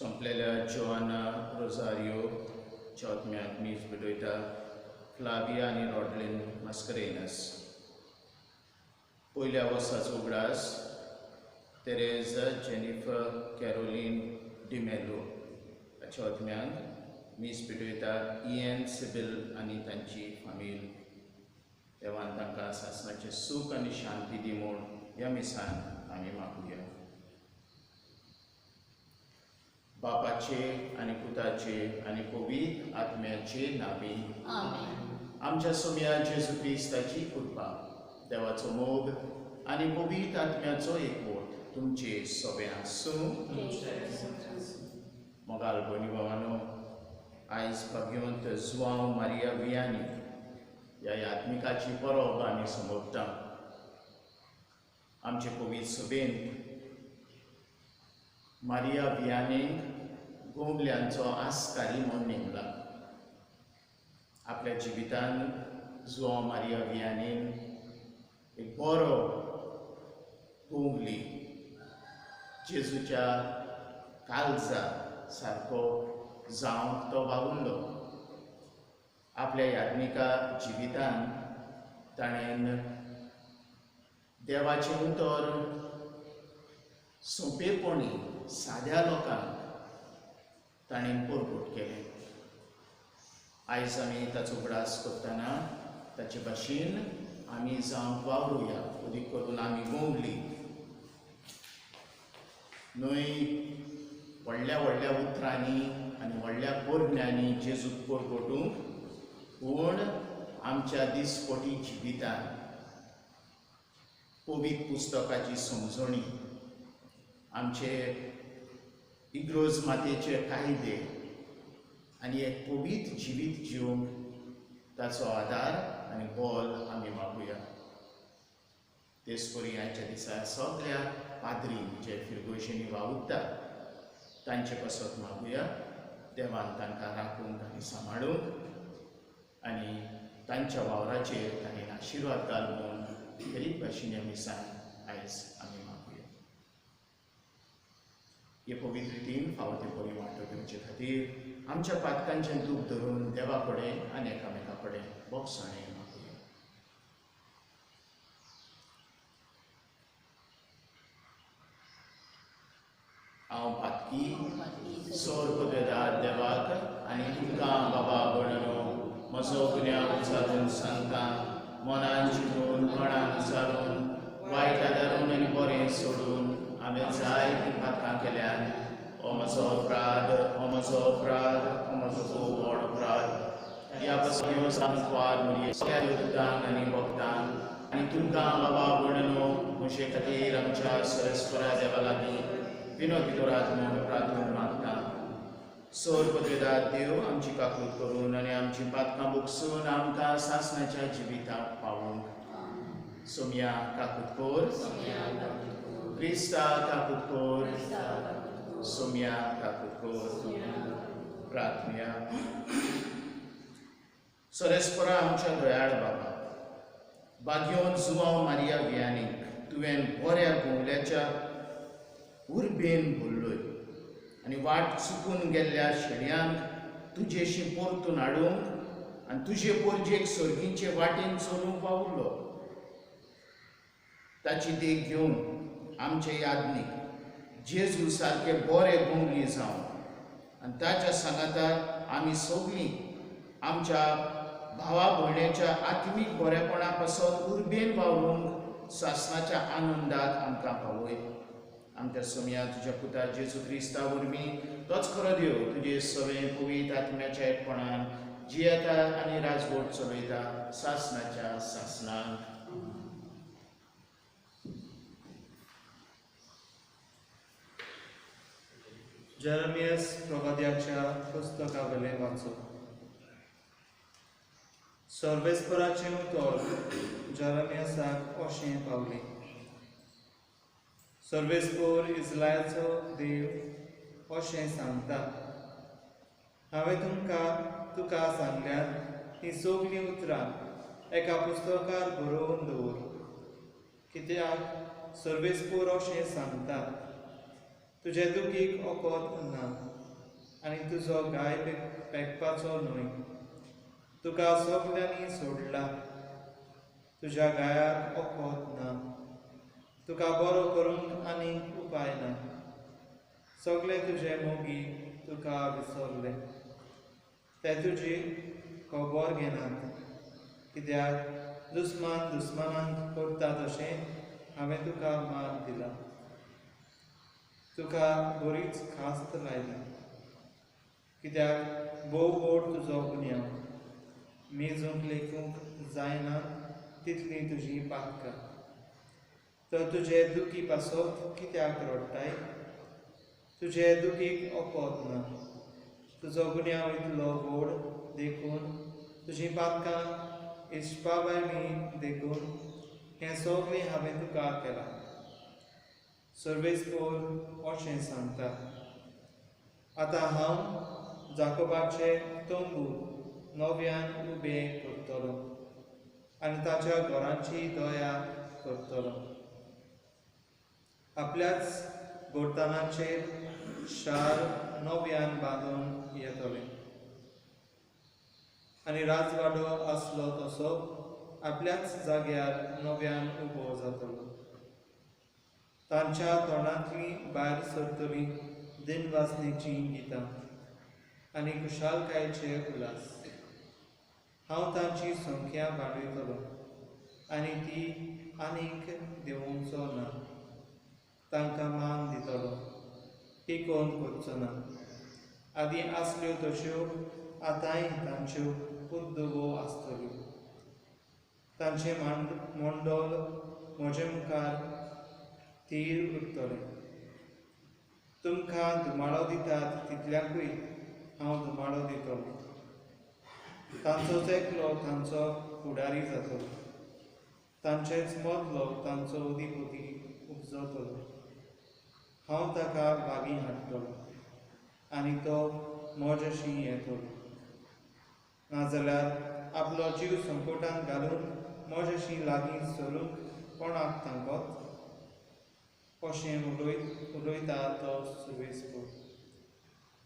सोंपलेल्या Joanna Rosario चौथम्यांक मीस भेटयता Flavia आनी रॉडलिन Mascarenhas. पयल्या वर्साचो उगडास तेरेजा जेनिफर कॅरोलीन डिमेलो हाच्या ओतम्यांक मीस भेटयता इएन सिबील आनी तांची फामील। देवान तांकां सासणाचें सूख आनी शांती दी म्हूण ह्या मिसान आमी मागुया। बापाचे आनी पुताचे आनी पवित्र आत्म्याचे नांवी आमेन। आमच्या सोम्या जेजू क्रिस्ताची कृपा, देवाचो मोग आनी पवित्र आत्म्याचो एकवट तुमचे सगळे आसूं। मोगाल भयणी भावानो, आयज भाग्यवंत जुआंव मारिया वियानी ह्या आत्मिकाची परब आमी समजता। आमचे पवित्र सभेंत मारिया वियानीक गोमल्यांचो आस्कारी म्हूण नेमला। आपल्या जिवितान जुआंव मारिया वियानीन एक बरो गोंगली जेजूच्या काळजा सारको जावंक तो वावुरलो। आपल्या याज्ञिका जिवितान ताणें देवाचें उतर सोंपेपणी साद्या लोकांक ताणें परगट केलें। आयज आमी ताचो उगडास करतना ताचे भाशेन आमी जावंक वावरुया। अदीक करून आमी गोंगली न्हय व्हडल्या व्हडल्या उतरांनी आनी व्हडल्या कोरण्यांनी जेजूक परगटूंक, पूण आमच्या दिसपटी जिवितान पवित्र पुस्तकाची समजणी, आमचे इग्रोज मातेचे कायदे आनी एक पवित्र जिवीत जिवंक ताचो आदार आनी बल आमी मागुया। तेच परी आयच्या दिसा सगळ्या पाद्रींक जे फिरगोशेंनी वावुरतात तांचे पासत मागुया। देवान तांकां राखूंक आनी सांबाळूंक आनी तांच्या वावराचेर तांणी आशिर्वाद घाल म्हूण गरीब भाशेन मिसान आयज आमी मागुया। हे पवित्र रितीन फावो ते परी वांटो घेवचे खातीर आमच्या पातकांचें दूख धरून देवा कडेन आनी एकामेका कडेन बोगसाणें मागुया। हांव पातकी सोर्गदेदार देवाक आनी तुमकां बाबा भयणो म्हजो गुन्यांव उचारून सांगता, मनान चिंतून मनान उचारून वायट आदारून आनी बरें सोडून हांवें जायतीं पातकां केल्यान। हो म्हजो अपराध, हो म्हजो अपराध, हो म्हजो खूब व्हड अपराध। ह्या पासून आनी भक्तांक आनी तुमकां बाबा भयणो म्हजे खातीर आमच्या सरस्परा देवा लागीं विनोदी करात म्हूण प्रार्थना मागता। सोर्गदेदार देव आमची काकूत करून आनी आमची पातकां बोगसून आमकां सासणाच्या जिविताक पावोवंक। सोम्या काकूत कर, क्रिस्ता काकूत कर, सोम्या काकूत कर। प्रार्थना। सरस्परा आमच्या दयाळ बाबा, बाग्योन जुआंव मारिया वियानीक तुवें बऱ्या गोंवल्याच्या उर्बेन भरलोय आनी वाट चुकून गेल्ल्या शेळयांक तुजेशी परतून हाडूंक आनी तुजे पोरजेक सर्गींचे वाटेन चलूंक वावुरलो। ताची देख घेवन आमचे याज्ञीक जेजू सारके बरे गोंगली जावन आनी ताच्या सांगाता आमी सगळीं आमच्या भावा भयण्याच्या आत्मीक बरेपणा पासत उर्बेन वावरूंक सासणाच्या आनंदाक आमकां पावय। आमच्या सोम्या तुज्या पुता जेजू क्रिस्ता वरवीं तोच खरो देव तुजे सगळे पवित्र आत्म्याच्या एकपणान जियेता आनी राजवट चलयता सासणाच्या सासणाक। जेरेमियास प्रवाद्याच्या पुस्तकावेलें वाचप। सर्वेस्पराचें उतर जेरेमियासाक अशें पावलें। सर्वेस्पर इस्रायलाचो देव अशें सांगता, हांवें तुका सांगल्यात हीं सगळीं उतरां एका पुस्तकार बरोवन दवर, कित्याक सर्वेस्पर अशें सांगता, तुजे दुखीक वखद ना आनी तुजो गाय पेकपाचो न्हय. तुका सगल्यांनी सोडला, तुज्या गायाक वखद ना, तुका बरो करूंक आनीक उपाय ना. सगळे तुजे मोगी तुका विसरले, ते तुजी खबर घेनात. कित्याक दुस्मान दुस्मानांक करता तशें हांवें तुका मान दिला, तुका बरीच खास्त लायली. कित्याक भोव व्हड तुजो गुन्यांव, मेजूंक लेखूंक जायना तितली तुजी पातकां. तर तुजे दुखी पासत कित्याक रडटाय? तुजे दुखीक वखद ना. तुजो गुन्यांव इतलो व्हड देखून, तुजीं पातकां इश्पाभायलीं देखून हें सगळें हांवें तुका केलां. सर्वेस्पोर अशें सांगता, आतां हांव जाकोबाचे तंबू नव्यान उबे करतलो आनी ताच्या घरांची दया करतलो. आपल्याच गोरतानाचेर शार नव्यान बांदून येतलें आनी राजवाडो आसलो तसो आपल्याच जाग्यार नव्यान उबो जातलो. तांच्या तोंडांतली भायर सरतली दिनवासनेचीं गितां आनी खुशालकायेचे उल्हास. हांव तांची संख्या वाडयतलो आनी ती आनीक देंवोवचो ना. तांकां मान दितलो, टिकोवन करचो ना. आदीं आसल्यो तश्यो आतांय तांच्यो उद्दोगो आसतल्यो. तांचें मंडळ म्हजे मुखार थीर उरतलें. तुमकां धुमाळो दितात तितल्याकूय हांव धुमाळो दितलो. तांचोच एकलो तांचो फुडारी जातलो, तांचेच मदलो तांचो अधिपती उपजतलो. हांव ताका लागीं हाडटलो आनी तो म्हजेशी येतलो. नाजाल्यार आपलो जीव संकटांत घालून म्हजेशी लागीं सरूंक कोणाक तांकत? अशें उलयता तो सर्वेस्पोर.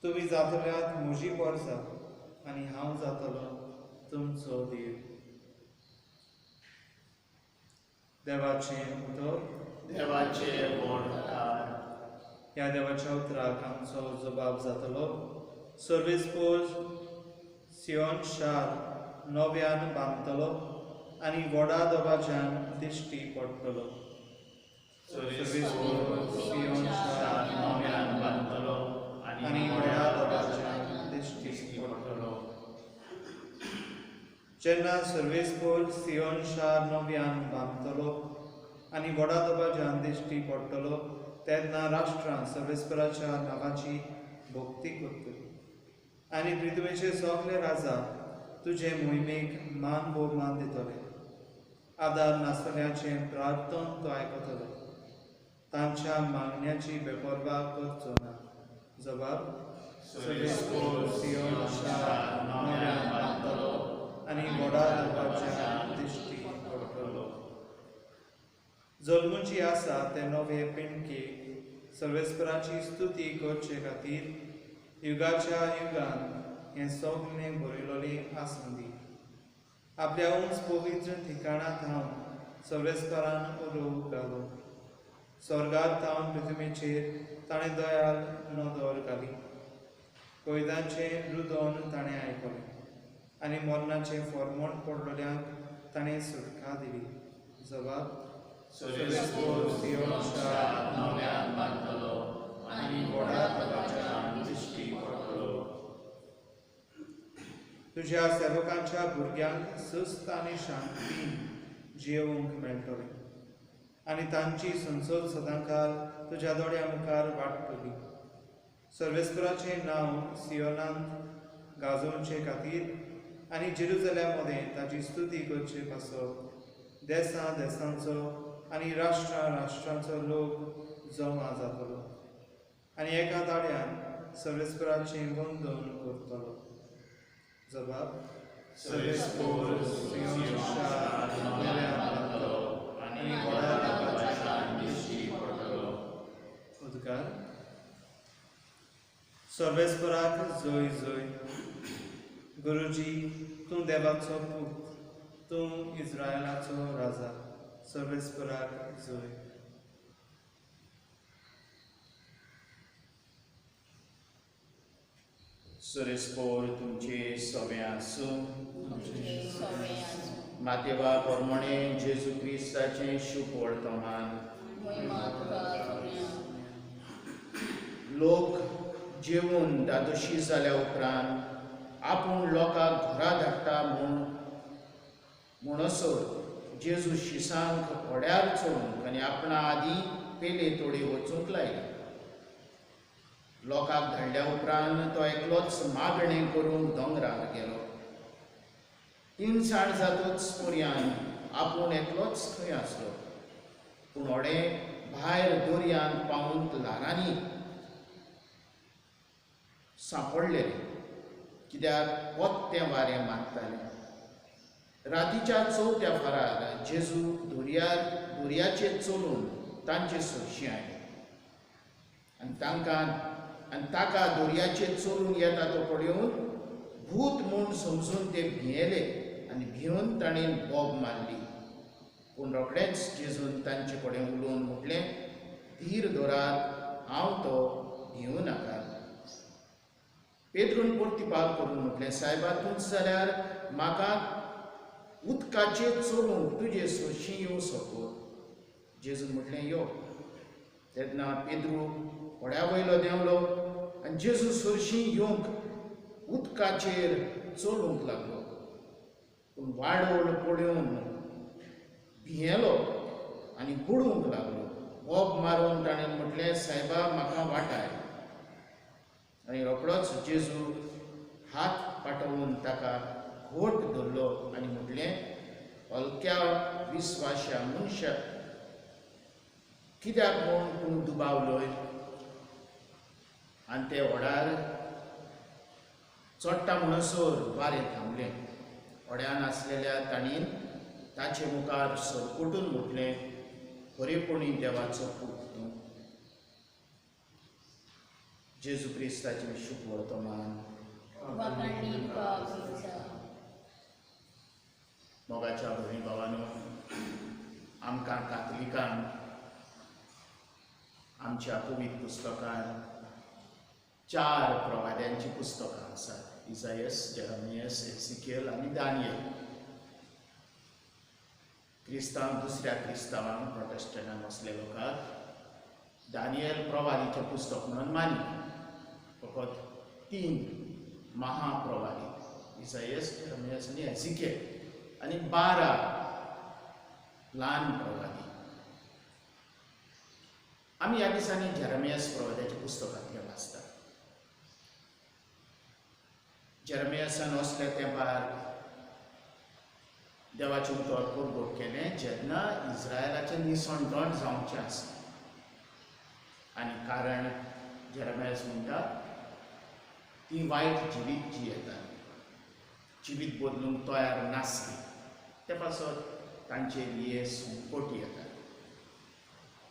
तुमी जातल्यात म्हजी परजा आनी हांव जातलो तुमचो देव. देवाचें उतर. देवाचें व्हड. ह्या देवाच्या उतराक आमचो जबाब जातलो. सर्वेस्पोर सियोन शार नव्यान बांदतलो आनी व्हडा दबाज्यान दिश्टी पडटलो. सर्वेस्पोर सियोन शार नव्यान बांदतलो आनी व्हडा दबाज्यान दिश्टी पडटलो. जेन्ना सर्वेस्पोर सियोन शार नव्यान बांदतलो आनी व्हडा दबाज्यान दिश्टी पडटलो तेन्ना राष्ट्रां सर्वेस्पराच्या नांवाची भक्ती करतली आनी पृथ्वीचे सगळे राजा तुजे मोहिमेक मान भोवमान दितले. आदार नासतल्याचें प्रार्थन तो आयकतलो, तांच्या मागण्याची बेपर्वा करचो ना. जबाब. सर्वेस्पोर सियोन शार नव्यान बांदतलो आनी व्हडा दबाज्यान दिश्टी पडटलो. जल्मूची आसा ते नवे पिंडके सर्वेस्पराची स्तुती करचे खातीर युगाच्या युगान हें सगळें बरयलेलें आसूं दी. आपल्या उंच पवित्र ठिकाणा थावन सर्वेस्परान उलोव घालो. स्वर्गार थावन पृथ्वीचेर ताणें दयाल नदर घाली. कैदांचें रुदन ताणें आयकलें आनी मरणाचें फॉर्मोण पडलेल्यांक ताणें सुटका दिली. जबाब. सर्वेस्पोर सियोन शार नव्यान बांदतलो आनी व्हडा दबाज्यान दिश्टी पडटलो. तुज्या सेवकांच्या भुरग्यांक सुस्त आनी शांतीन जियेवंक मेळटलें आनी तांची संसद सदांकाल तुज्या दोळ्या मुखार वाडटली. सर्वेस्पराचें नांव सियोनांत गाजोवचे खातीर आनी जेरुजलेमा मदें ताची स्तुती करचे पासत देसां देसांचो आनी राष्ट्रां राष्ट्रांचो लोक जमा जातलो आनी एका ताळ्यान सर्वेस्पराचें वंदन करतलो. जबाब. सर्वेस्पोर सियोन शार नव्यान बांदतलो आनी व्हडा दबाज्यान दिश्टी पडटलो. उद्गार. सर्वेस्पराक जोय जोय। गुरुजी, तूं देवाचो पूत, तूं इस्रायलाचो राजा। सर्वेस्पराक जोय। सर्वेस्पर तुमचे सवे आसूं। मातेवा परमणे जेजू क्रिस्ताचें शुभ वर्तमान। लोक जेवून दादोशी जाल्या उपरांत आपूण लोकांक घरा धाडटा म्हणसर जेजू शिसांक होड्यार चडूंक आनी आपणा आदीं पेले तोडे वचूंक लायले। लोकांक धाडल्या उपरांत तो एकलोच मागणें करूंक दोंगरार गेलो। तिनसाण जातूच पर्यान आपूण एकलोच थंय आसलो। पूण होडें भायर दर्यांत पावूंक ल्हारांनी सांपडलेलें, कित्याक पोत्तें वारें मारतालें। रातीच्या चवथ्या फारार जेजू दर्याचेर चलून तांचे सरशीं आयले आनी तांकां आनी ताका दर्याचेर चलून येता तो पळोवन भूत म्हूण समजून ते भियेले आनी भिवन ताणें बोब मारली। पूण रोखडेंच जेजून तांचे कडेन उलोवन म्हटलें, धीर दवरात, हांव तो, भिवूं नाकात। पेद्रून प्रतिपाल करून म्हटलें, सायबा, तूंच जाल्यार म्हाका उदकाचेर चलूंक तुजे सरशीं येवं शकत। जेजून म्हटलें, यो। तेन्ना पेद्रू होड्या वयलो देंवलो आनी जेजू सरशीं येवंक उदकाचेर चलूंक लागलो। पूण वाडोळ पळोवन भियेलो आनी बुडूंक लागलो। बोब मारून ताणें म्हटलें, सायबा, म्हाका वाटाय। आनी रोखडोच जेजू हात पाठोवन ताका घोट धरलो आनी म्हटलें, हलक्या विस्वाश्या मनशा, कित्याक म्हूण तूं दुबावलोय? आनी ते होडार चडटा म्हणसर वारें थांबलें। होड्यान आसलेल्या ताणीन ताचे मुखार सरकुटून म्हटलें, खरेपणी देवाचो पूत तूं। जेजू क्रिस्ताचें शुभ वर्तमान। मोगाच्या भयणी भावानो, आमकां कातलिकांक आमच्या पवित्र पुस्तकान 4 प्रवाद्यांची पुस्तकां आसात, इसायस, जेरमियस, एसिकियल आनी दानियल। क्रिस्तांव दुसऱ्या क्रिस्तांवांक, प्रोटेस्टंटांक असले लोकांक दानियल प्रवादीचें पुस्तक म्हणून मानी। फकत 3 महाप्रवादी, इसायस, जेरमियस आनी एसिकियल, आनी 12 ल्हान प्रवादी। आमी ह्या दिसांनी जेरमियस प्रवाद्याच्या पुस्तकांतलें वाचतात। जेरमियसान असल्या तेंपार देवाचें उतर परगट केलें जेन्ना इस्रायलाचें निसणटण जावचें आसा। आनी कारण जेरमियस म्हणटा, ती वायट जिवीत जियेतात, जिवीत बदलूंक तयार नासली, ते पासत तांचेर हे संकट येतात।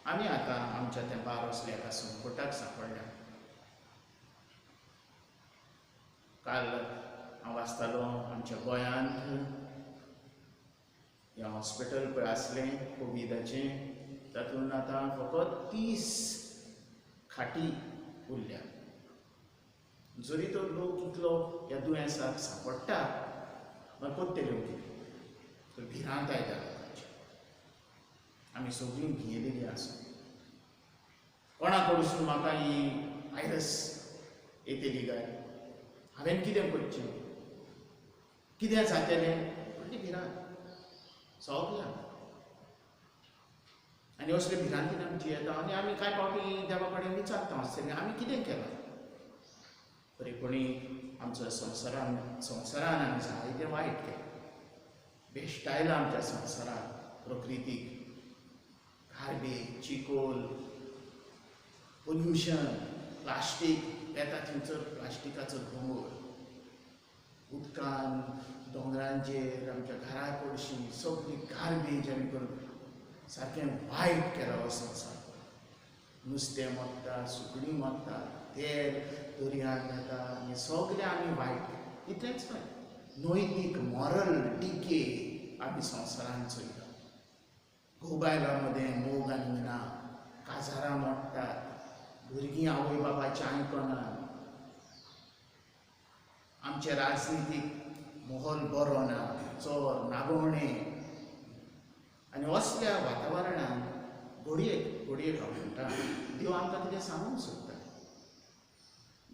आमी आतां आमच्या तेंपार असल्या एका संकटाक सांपडल्या। काल हांव वाचतालो, आमच्या गोंयांत हें हॉस्पिटल पळय आसलें कोविडाचें, तातूंत आतां फकत 30 खाटी उरल्या। जरी तर लोक इतलो ह्या दुयेंसाक सांपडटा, मागीर कोत्तेल्यो कितें तर भिरांत आयल्या लोकांची। आमी सगळीं भियेलेलीं आसा। कोणा कडसून म्हाका ही व्हायरस येतली काय, हांवें कितें करचें, कितें जातलें, व्हडली भिरांत सगळ्यांक। आनी असले भिरांतीन आमी जियेता आनी आमी कांय फावटी देवा कडेन विचारता आसतलें, आमी कितें केलां? खरेपणी आमच्या संवसारान आमी जायतें वायट केलें, भेश्टायलां आमच्या संवसाराक, प्रकृतीक, गार्बेज, चिकोल, पोल्युशन, प्लास्टीक येता थंयसर प्लास्टिकाचो दोंगर, उदकान, दोंगरांचेर, आमच्या घरा कडशी सगळी गार्बेज आमी करून सारकें वायट केलां हो संवसार। नुस्तें मरता, सुकणीं मरता, तेल दर्यान जाता आनी सगळें आमी वायट इतलेंच न्हय, नैतीक मॉरल डिके आमी संवसारान चोयता. घोव बायलां मदें मोग आनी ना, काजारां मोडटात, भुरगीं आवय बापायचें आयकनात, आमचे राजनितीक माहोल बरो ना, चोर नागोवणे आनी असल्या वातावरणान घडयेक घडयेक हांव म्हणटा देव आमकां कितें सांगूंक सोदता.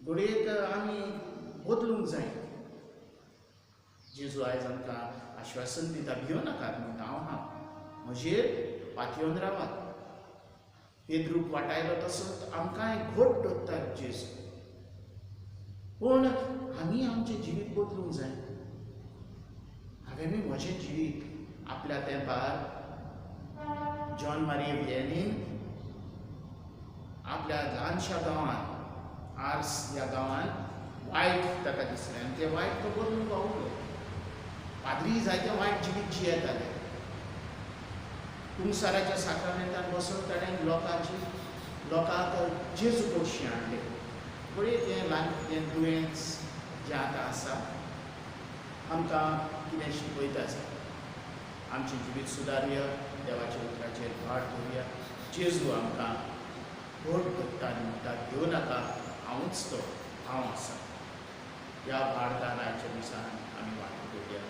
घडयेक आमी बदलूंक जाय. जेजू आयज आमकां आश्वासन दिता, भियो नाकात म्हणटा, हांव आहा, म्हजेर पातयेवन रावात. पेद्रूक वाटायलो तसोच आमकांय घट दवरता जेजू. पूण आमी आमचें जिवीत बदलूंक जाय. हांवें म्हजें जिवीत आपल्या तेंपार जॉन मारिया वियेनीन आपल्या ल्हानशा गांवांत आर्स ह्या गांवांत वायट ताका दिसलें आनी तें वायट तो बदलूंक पावलो. पाद्री जायते वायट जिवीत जियेताले. कुमसाराच्या साक्रामेंतान बसून ताणें लोकांक जेजू कडशी हाडले. घडये तें ल्हान हें दुयेंस जें आतां आसा आमकां कितें शिकयता आसा. आमचें जिवीत सुदारुया, देवाच्या उतराचेर भार दवरुया. जेजू आमकां घट दवरता आनी म्हणटा, भियो नाका, हांवूच तो, हांव आसा. ह्या भारतान आयच्या दिसान आमी वांटो करुया.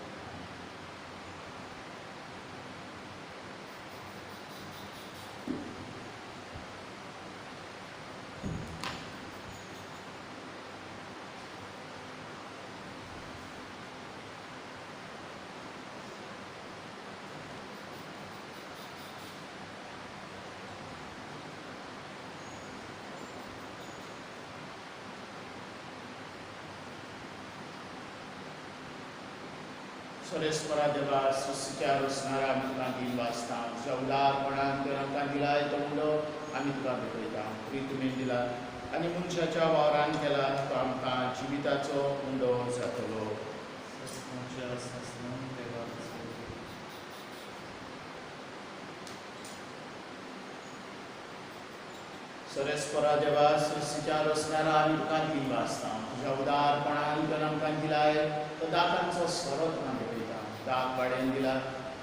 सोरेस्परा देवा, सृश्टीच्या रचणारा आमी तुका दिल वाचता. तुज्या उदारपणान तर आमकां दिलाय तो उंडो आमी तुका भेटयता. प्रितमेन दिला आनी मनशाच्या वावरान केला तो आमकां जिविताचो उंडो जातलो. सोरेस्परा देवा, सृश्टीच्या रचणारा आमी तुका दिल वाचता. तुज्या उदारपणान तर आमकां दिलाय तो दाकांचो सोरो तुका भेटयता. दाक वाड्यान दिला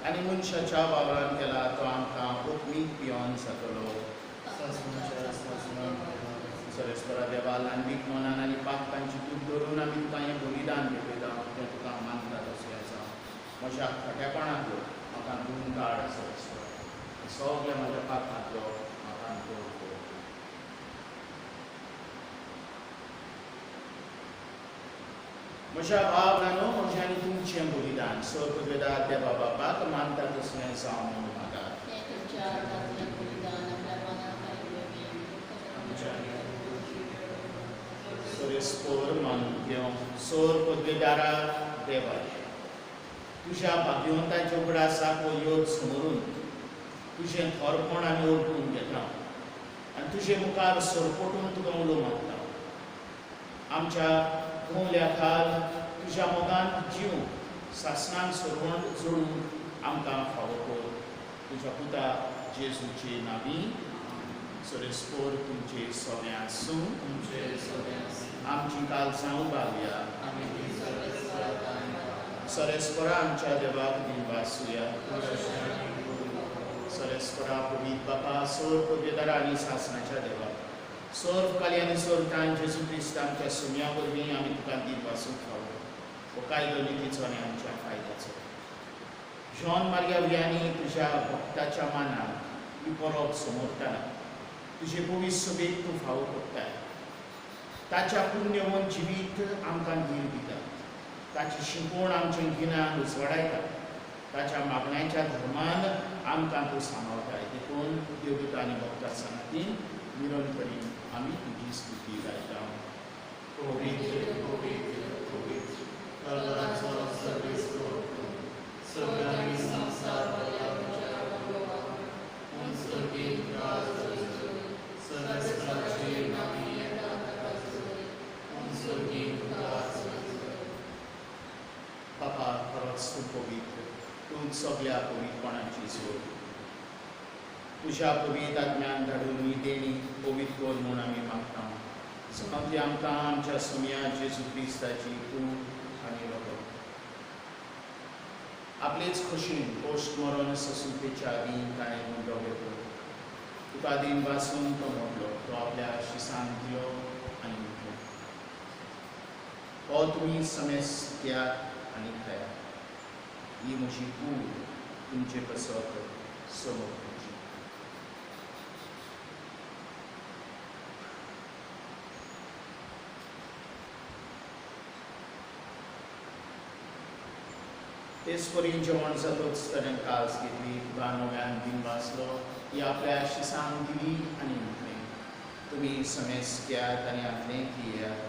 आनी मनशाच्या वावरान केला तो आमकां उत्मीक पिवन जातलो. सोरेस्परा देवा, ल्हानवीक मनान आनी पातकांची तूप धरून आमी तुका हें बलिदान भेटयता. तें तुका मानता तशें आसा. म्हज्या खोटेपणांतलो म्हाका धुवन काड सोरेस्परा, सगळ्या म्हज्या पातकांतलो म्हाका धुवन कर. म्हज्या भाव-भयणांनो, म्हजें आनी तुमचें बलिदान सर्ववेदा देवा बापाक मानता तसलें जावं म्हूण मागात. सोरेस्पोर मानून घेवं. सोर पदवेदारा देवा, तुज्या भाग्यवंताच्या उगडासाक हो योग समरून तुजें थोरपण आमी ओळखून घेता आनी तुजे मुखार सरपटून तुका उलो मारता. आमच्या गवल्या खाल तुज्या मोगान जीव सासणान सरवण जोडून आमकां फावो कर. तुज्या पुता जेजूचे नांवी. सोरेस्पोर तुमचे सगळें आसूं. आमची कालसां उबारुया. सोरेस्पोरा आमच्या देवाक दिनवासुया. सोरेस्पोरा पवित्र बापा, सोर पदवेदारा आनी सासणाच्या देवाक, सोर काली आनी सोर तान जेजू क्रिस्त आमच्या सुम्या वरवीं आमी तुका दिनवासूंक फावो. हो कायदो नितीचो आनी आमच्या फायद्याचो. जॉन मारिया वियानी तुज्या भक्ताच्या मानान ही परब समोरतना तुजे पवित्र सभेक तूं फावो करताय. ताच्या पुण्यवंत जिवीत आमकां धीर दिता. ताची शिकवण आमचें गिन्यान उजवाडायता. ताच्या मागण्याच्या धर्मान आमकां तूं सांबाळटाय. देखून देवदूत आनी भक्ता सांगतीन निरंतरी आमी तुजी स्तुती गायता. पवित्र पवित्र पवित्र कल्लाचो सर्वेस्पर तूं, सगळ्यांनी संवसार भरला तुज्या वैभवान. पूण स्वर्गीक राज सर्वेस्पराचे नांवी येता ताका जय. पूण स्वर्गीक राज जय. बापा, खरोच तूं पवित्र, तूं सगळ्या पवित्रपणाची जोड. तुज्या पवित्र आत्म्यान धाडून ही देणी पवित्र कर म्हूण आमी मागता. जावं ती आमकां आमच्या सुमया जेजू क्रिस्ताची कूड आनी रगत. आपलेच खोशेन पोस्ट मरण ससुपेच्या आदीं ताणें मुंडो घेतलो. तुका दिन वासून तो मोडलो, तो आपल्या शिसान दिलो आनी म्हटलें, हो तुमी समेस घेयात आनी खायात, ही म्हजी कूड तुमचे पासत समर्पची. तेच परी जेवण जातच ताणें कास घेतली, तुका नव्यान दिन वाचलो, ती आपल्या शिसान दिली आनी म्हटलें, तुमी समेस घेयात आनी आपलें पियात,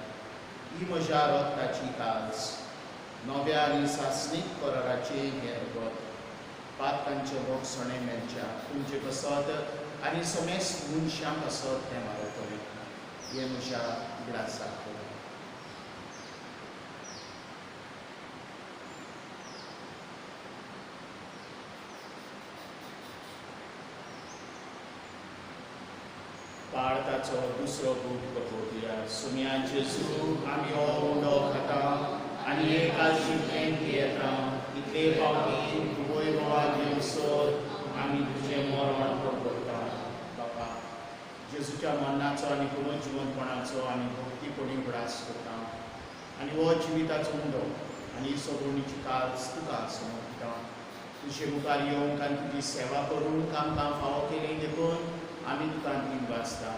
ही म्हज्या रगताची कास, नव्या आनी सासणीक कराराचें हें रगत, पातकांचें भोगसणें मेळच्या तुमचे पासत आनी समेस्त मनशां पासत तें मारतलें. हें म्हज्या उगडासाक. पाळताचो दुसरो गूट कपोवया. सुम्या जेजू आमी हो उंडो खाता आनी एका शिंपेन पियेता, इतले फावटी तुवय गोवा दिवसर आमी तुजें मरण करता. बापा, जेजूच्या मरणाचो आनी पुनर्जिवनपणाचो आमी भक्तीपणी उगडास करता आनी हो जिविताचो उंडो आनी सगुणीची कास तुका समर्पिता. तुजे मुखार येवंक आनी तुजी सेवा करूंक आमकां फावो केली देखून आमी तुका दिन वाचता.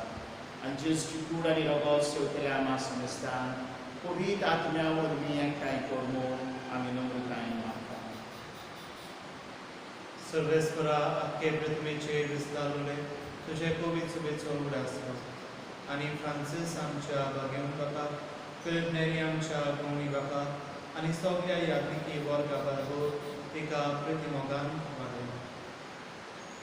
आनी जेजूची कूड आनी रगत सेवतल्या आमा समजतान पवित्र आत्म्या वरवीं एकठांय कर म्हूण आमी नम्रतायेन मागता. सर्वेस्परा, आख्खे पृथ्वीचेर विस्तारले तुजे पवित्र सुबेचो उगडास कर आनी फ्रांसीस आमच्या बागेवन बापा, फिलीप नेरी आमच्या गवणी बापा आनी सगल्या यात्रिकी वर्गा बरोबर तिका प्रतिमोगान वाडय.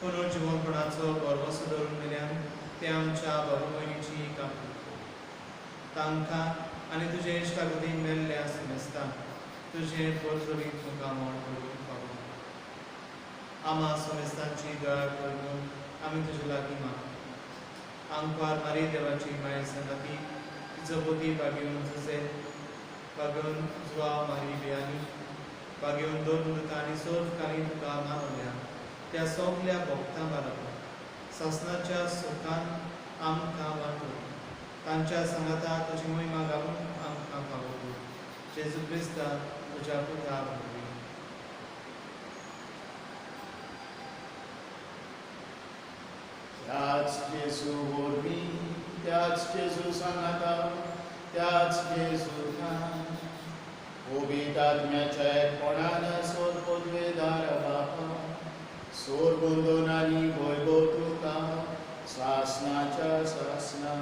पुनर्जिवनपणाचो भरवसो धरून मेल्यान ते आमच्या बाबा भयणीची काकूट कर. तांकां आनी तुजे इश्टागतीन मेल्ल्या समेस्तांक तुजें परजळीत मुखामळ करूंक फावो. आमा समेस्तांची दया कर म्हूण आमी तुजे लागीं मागता. आंकवार मारी देवाची माय सांगाती तिचो पती बागेवन जुजे, बागेवन जुवाव मारी बियानी, बागेवन दोन आनी सोर्फकाली तुका मानवल्या त्या सगल्या भक्तां बरोबर सासणाच्या सुखान आमकां वांटून तांच्या सांगाता तुजी मोहिमा घालून आमकां फावो. जेजू क्रिस्ता तुज्या पुता वरवीं. त्याच जेजू वरवीं, त्याच जेजू सांगाता, त्याच जेजून पवित्र आत्म्याच्या एकपणान सोद पदवेदार बापा, सोर आनी वैभव तुका सासणाच्या सासणा.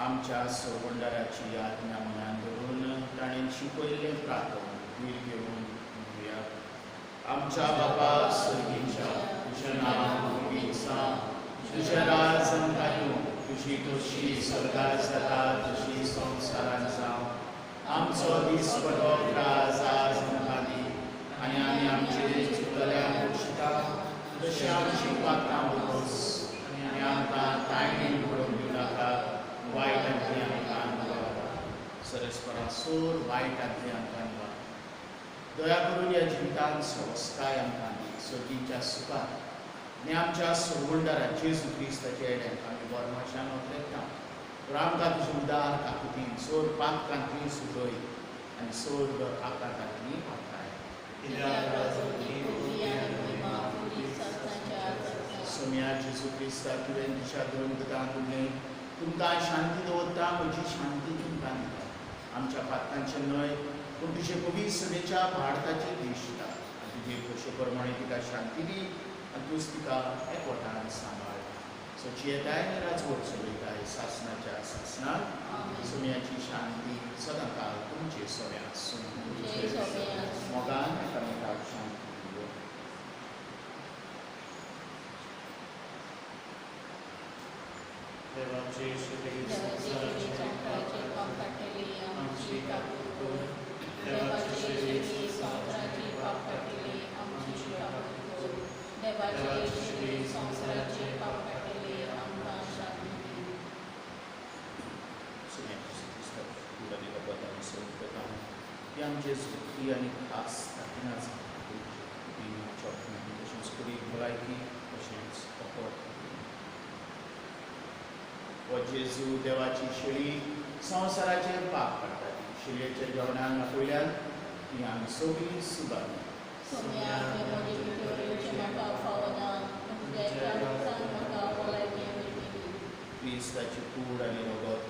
आमच्या सोबंडाराची आज्ञा मनान धरून ताणें शिकयल्लें प्रार्थना धीर घेवन म्हणुया. आमच्या बापा सर्गीच्या, तुजें नांव पवित्र जावं, तुजें राज आमकां येवं, तुजी खोशी स्वर्गार जाता तशी संवसारांत जावं. आमचो दीसपडो त्रास आज आमकां दी आनी आमी आमचे चुकतल्यांक बक्षिता तशी आमची पात्रां बस आनी आमकां तायणीन पडोवन दिवं नाका, वायटांतली आमकां निवार. सरस्परा सोर वायटांतली आमकां निवार. दया करून ह्या जिवितांत संस्काय आमकां दी, सर्गीच्या सुखात आनी आमच्या सोडवणदारा जेजू क्रिस्ताच्या येड्याक आमी बरमाशान वतलेता. पूण आमकां तुजें उदार काकुतीन सोर पातकांतली सुटय आनी सोर्ग आकांतांतली वाटाय. सोम्या जेजू क्रिस्ता, तुवें तुज्या धर्मदूतांक म्हणलें, तुमकां शांती दवरता, म्हजी शांती तुमकां दिता. आमच्या पातकांचें न्हय पूण तुजे पवित्र सभेच्या भारताचेर दिश्टा आनी तुजे खोशे प्रमाणे तिका शांती दी आनी तूंच तिका एकवटान सांबाळ. सची येताय आनी राजवट चलयताय सासणाच्या सासणाक. सोम्याची शांती सदांकाळ तुमचे सोम्या आसूं. मोगान एकामेकाक शांती दिवया. देवाचे संवसाराचे पाप काडटली आमची काकूट कर. देवाचे संवसाराचे पाप काडटली आमची काकूट कर. देवाचे शिरी संवसाराचे पाप काडटले आमकां शांती दी. ही आमचे सुखी आनी खास ताकिनाच तशेंच कुडीक भलायकी तशेंच फकत हो जेजू देवाची शेळी संवसाराचेर पाप काडटा. शेळयेच्या जेवणान आपयल्यान ती आमी सगळीं सुदारली. क्रिस्ताची कूड आनी रगत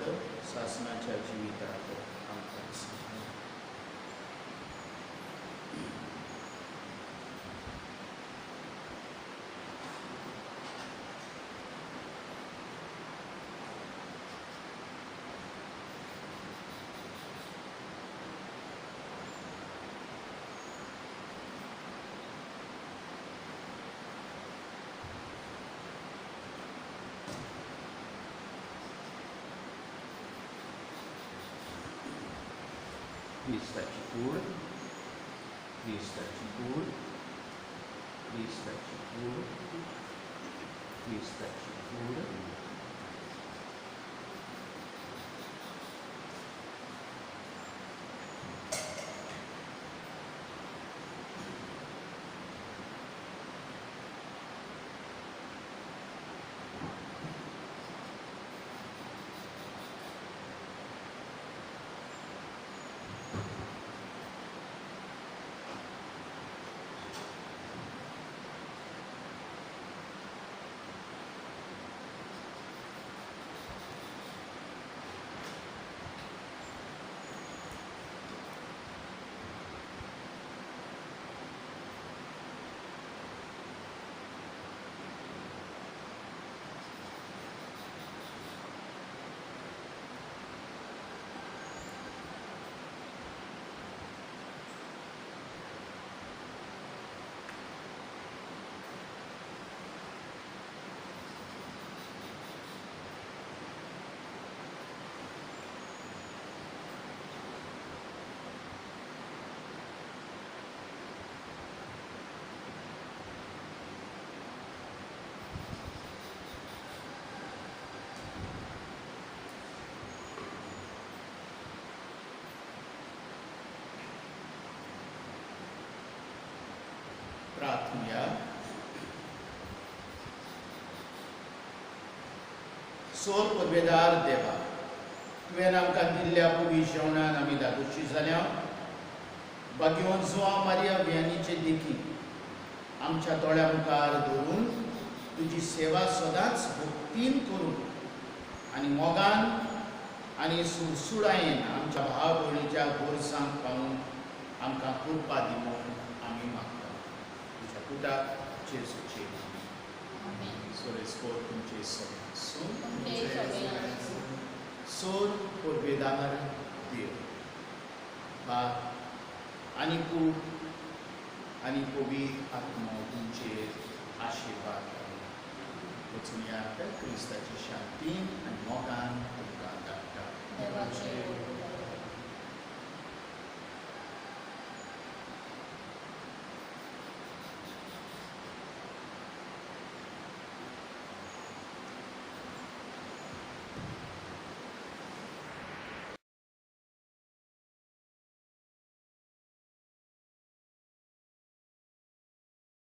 सासणाच्या जिविताक आमकां. क्रिस्ताची कूड, क्रिस्ताची कूड, क्रिस्ताची कूड, क्रिस्ताची कूड. प्रार्थना. सोर पदवेदार देवा, तुवें आमकां दिल्ल्या पुवी जेवणान आमी धादोशी जाल्या. बागेवन जुआंव मारिया वियानीचे देखी आमच्या दोळ्या मुखार दवरून तुजी सेवा सदांच भक्तीन करून आनी मोगान आनी सुडसुडायेन आमच्या भाव भयणीच्या गरजांक पावून आमकां कृपा दी म्हूण आमी मागता. तुज्या पुता जेजूचे सोरेस्कोर तुमचे सगळे आसूं. सोर पुर्वेदार देव बाप आनी पूत आनी पवित्र आत्मो तुमचेर आशिर्वाद घालूं. वचून या क्रिस्ताची शांतीन आनी मोगान.